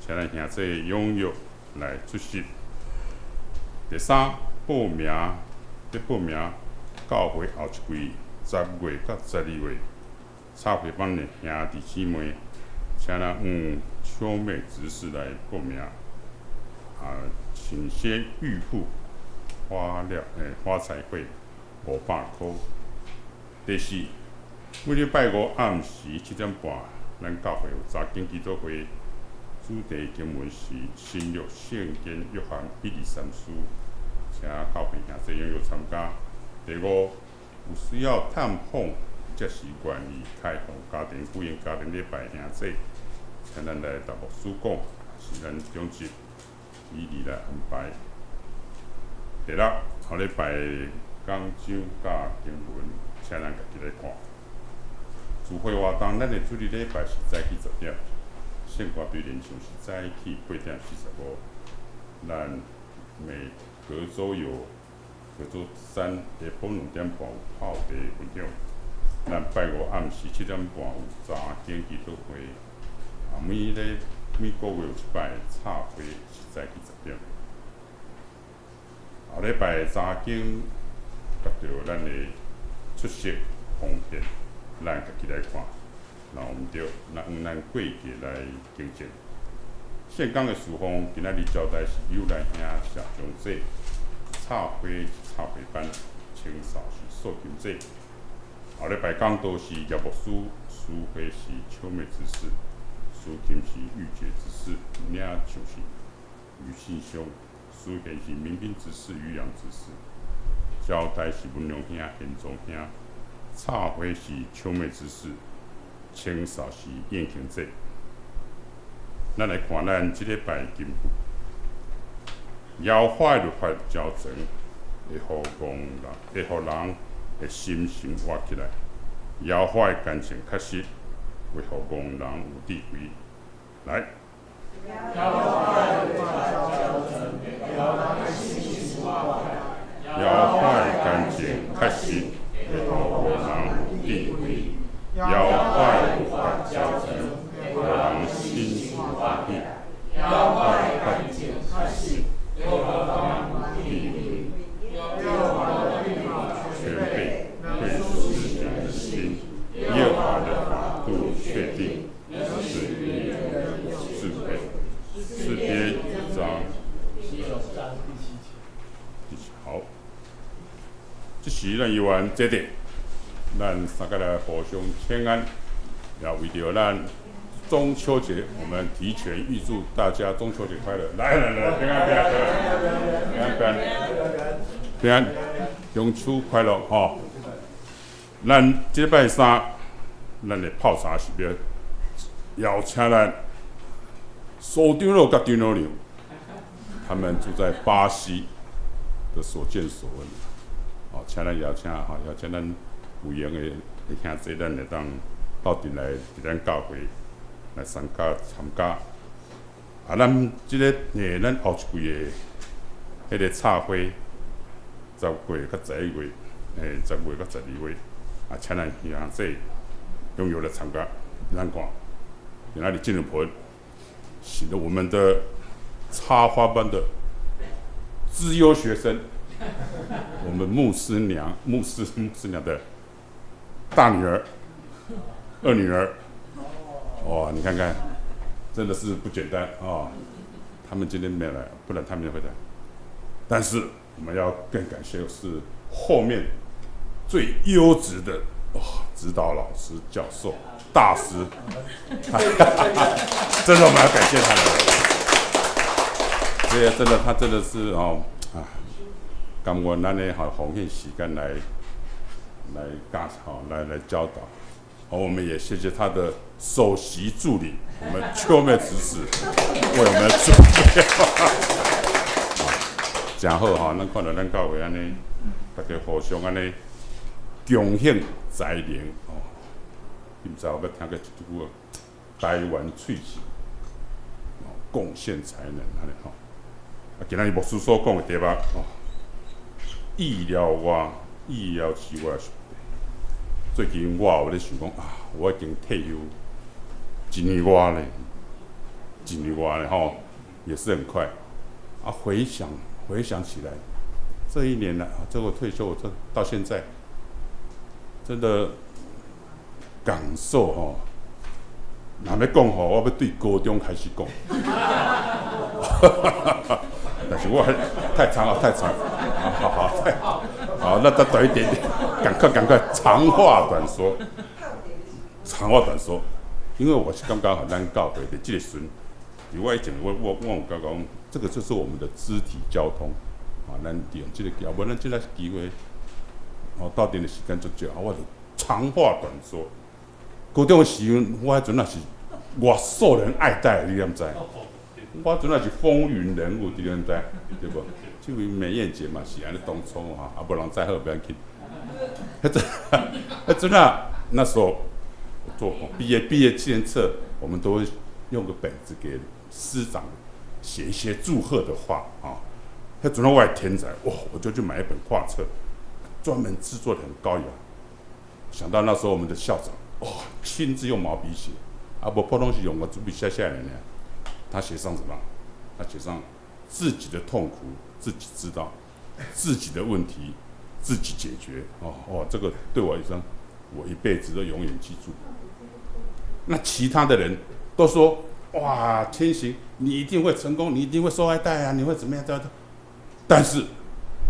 Speaker 1: 請咱兄弟踴躍來出席。第三，報名教會後一季10月佮12月插花班的兄弟姊妹，請咱黃秋妹執事來報名。請先預付花料花材費500塊。第四，每禮拜五暗時7點半，咱教會有查經祈禱會，主題經文是新約聖經約翰一二三書，請教會兄弟踴躍參加。第五，有需要探訪才是願意開放家庭，舉行家庭禮拜兄姊，請咱來逐牧師講，是咱長執以利來安排。第六，後禮拜講章佮經文，請咱家己來看。聚會活動，咱的主日禮拜是早起10點，聖歌隊練唱是早起8點45。咱每隔週有隔週三下晡2點半有泡茶分享。咱拜五暗時7點半有查經祈禱會。啊，每個月有一擺插花是早起10點。後禮拜查經，佮著咱的出席奉獻，咱家己來看，若毋著，那用咱過節來更正。聖工的事奉，今仔日交代是有來兄謝長者，插花是插花班，清掃是掃金者。後禮拜講道是葉牧師，司會是秋美執事，司琴是玉潔執事，領唱是余信兄，司獻是民兵執事余陽執事，交代是文良兄、賢宗兄，插花是秋美執事，清掃是燕慶者。咱來看咱這禮拜經文，耶和華的律法矯正，會予戇人，會予人的心生活起來。耶和華的干淨確實，會予戇人有智慧。來。
Speaker 2: 耶和華的律法矯正，予人的心生活起來。
Speaker 1: 耶和華的干淨確實，會予戇人有智慧。耶和華的律法矯正，予人心生活起來。
Speaker 2: 耶和華的干淨確實，會予戇人有智慧。耶和華的律法
Speaker 1: 全備，會蘇醒人的心。耶和華的法度確定，使愚人有智慧。詩篇一章第七好，這時咱有緣這裡，咱三個來互相請安，也為著咱中秋節，我們提前預祝大家中秋節快樂。來來來，平安平安平安平安平安，中秋快樂吼！咱這禮拜三，咱的泡茶是欲邀請咱蘇長老佮長老娘，他們住在巴西的所見所聞，哦，請咱邀請吼，邀請咱有閒的兄弟，咱會當鬥陣來佇咱教會來參加參加。啊，咱這個咱後一季的彼個插花，10月佮11月，10月佮12月，啊，請咱兄弟踴躍來參加。咱看，今仔日進入盤，是我們的插花班的資優學生，我們牧師娘、牧師娘的大女兒、二女兒，哇，你看看，真的是不簡單啊，哦！他們今天沒有來，不然他們就會來。但是我們要更感謝的是後面最優質的哦，指導老師、教授、大師，真的我們要感謝他們。對啊，真的，他真的是哦啊，甘願咱的好奉獻時間來教好來教導。好，我們也謝謝他的首席助理，我們秋妹執事為我們準備。真好吼，咱看著咱教會按呢，大家互相按呢共享才能哦。你毋知我欲聽過一句話，台灣喙齒，貢獻才能按呢吼。啊，今仔日牧師所講的題目哦，意料外，意料之外的上帝。最近我有咧想講啊，我已經退休一年外咧，一年外咧吼，也是很快。啊，回想起來，這一年來啊，這個退休這到現在，真的感受吼，若欲講吼，我欲對高中開始講，但是我還太長了，太長，好好好，好，那再短一點點，趕快趕快，長話短說，長話短說，因為我是感覺咱教會的這個時陣，我以前我有感覺講，這個就是我們的肢體交通，啊，咱利用這個機會，無咱這個機會，哦，鬥陣的時間足少，啊，我就長話短說，高中時陣我彼陣也是偌受人愛戴，你敢知？我陣也是風雲人物，你敢知？對無？這位美艷姐嘛是按呢當初吼，啊無人知好無要緊。彼陣彼陣啊，那時候做畢業紀念冊，我們都會用個本子給師長寫一些祝賀的話啊。彼陣我係天才，哇！我就去買一本畫冊，專門製作得很高雅。想到那時候我們的校長，哦，親自用毛筆寫，啊，無普通是用個主筆寫寫來呢。他寫上什麼？他寫上自己的痛苦自己知道，自己的問題自己解決。哦哦，這個對我一生，我一輩子都永遠記住。那其他的人都說：哇，天行，你一定會成功，你一定會受愛戴啊，你會怎麼樣？怎麼樣？但是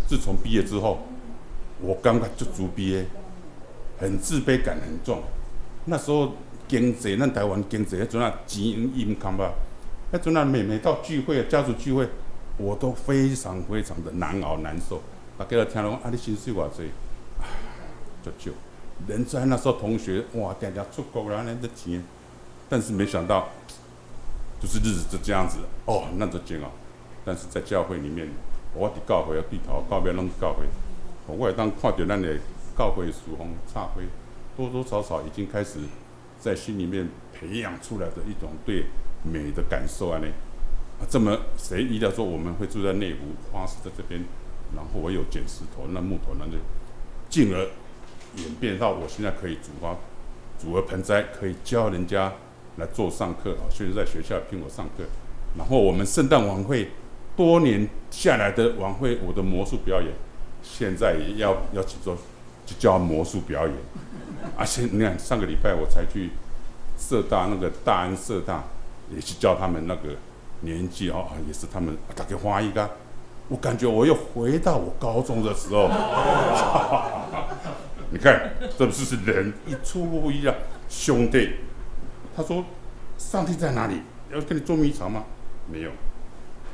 Speaker 1: 自從畢業之後，我感覺足自卑的，很自卑感很重。那時候經濟，咱台灣經濟彼陣啊錢陰坎吧，彼陣啊每每到聚會、家族聚會，我都非常非常的難熬難受。大家都聽講啊，你薪水偌濟，足少。人在那時候同學哇，定定出國啦，那這錢，但是沒想到，就是日子就這樣子哦，那就煎熬。但是在教會裡面，我佇教會對頭到尾攏教會，我會當看著咱的教會事奉插花，多多少少已經開始在心裡面培養出來的一種對美的感受啊呢。啊，這麼誰意料說我們會住在內湖花市在這邊，然後我有撿石頭，那木頭那就進而演變到我現在可以組花、組合盆栽，可以教人家來做上課啊，甚至在學校聽我上課。然後我們聖誕晚會多年下來的晚會，我的魔術表演，現在也要邀請說就教魔術表演。啊，現你看上個禮拜我才去社大那個大安社大，也是教他們那個年紀哦，也是他們大家歡喜個，我感覺我又回到我高中的時候。你看，這不是是人一出乎意料，兄弟，他說：“上帝在哪裡？要跟你捉迷藏嗎？”沒有，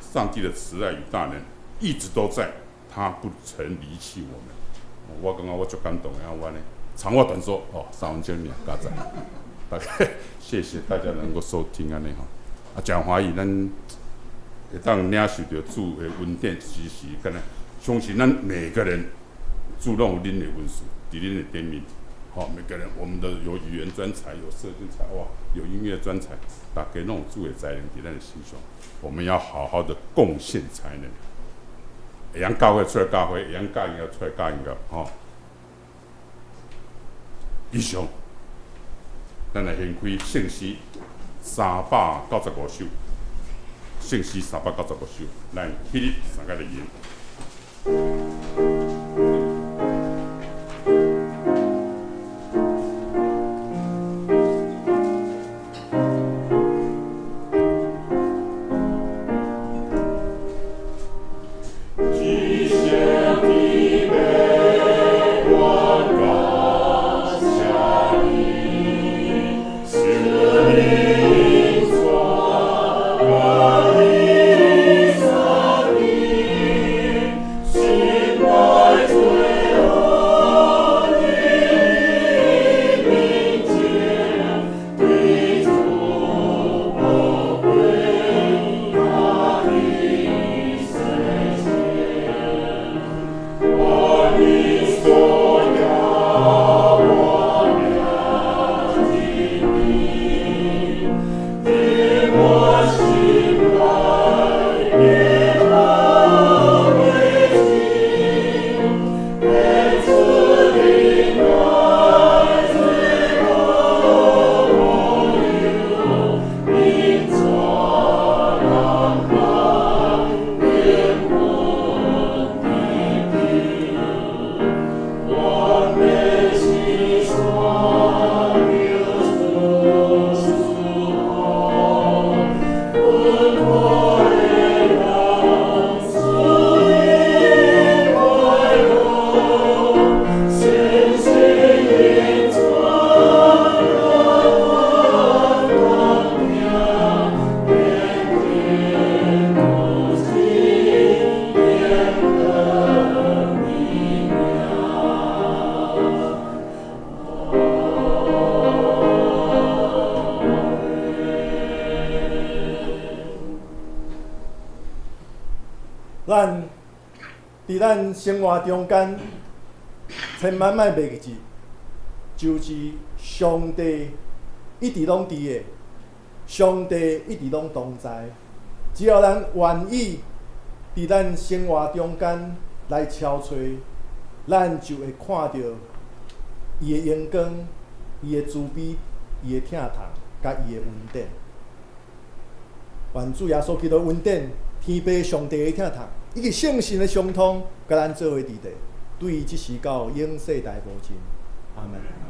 Speaker 1: 上帝的慈愛與大能一直都在，他不曾離棄我們。我感覺我足感動的，我呢，長話短說哦，3分鐘爾，加讚，大概謝謝大家能夠收聽按呢吼。啊，誠歡喜，咱會當領受著主的恩典，時時敢若相信咱每個人主攏有恁的恩賜，佇恁的頂面。好，每個人，我們的有語言專才，有設計才，哇，有音樂專才，大家攏有主的才能佇咱的身上。我們要好好的貢獻才能，會曉教會出來教會，會曉教音樂出來教音樂，吼。以上，咱來掀開聖詩395首，聖詩三百九十五首，咱起立三個來吟。
Speaker 4: 我感謝你，
Speaker 3: 咱佇咱生活中間，千萬莫袂記，就是上帝一直攏佇的，上帝一直攏同在。只要咱願意佇咱生活中間來敲揣，咱就會看著伊的榮光、伊的慈悲、伊的疼痛，佮伊的恩典。願主耶穌基督恩典、天父上帝的疼痛，以及聖神的相通，佮咱做伙佇咧，對這時到永世代無盡。阿門。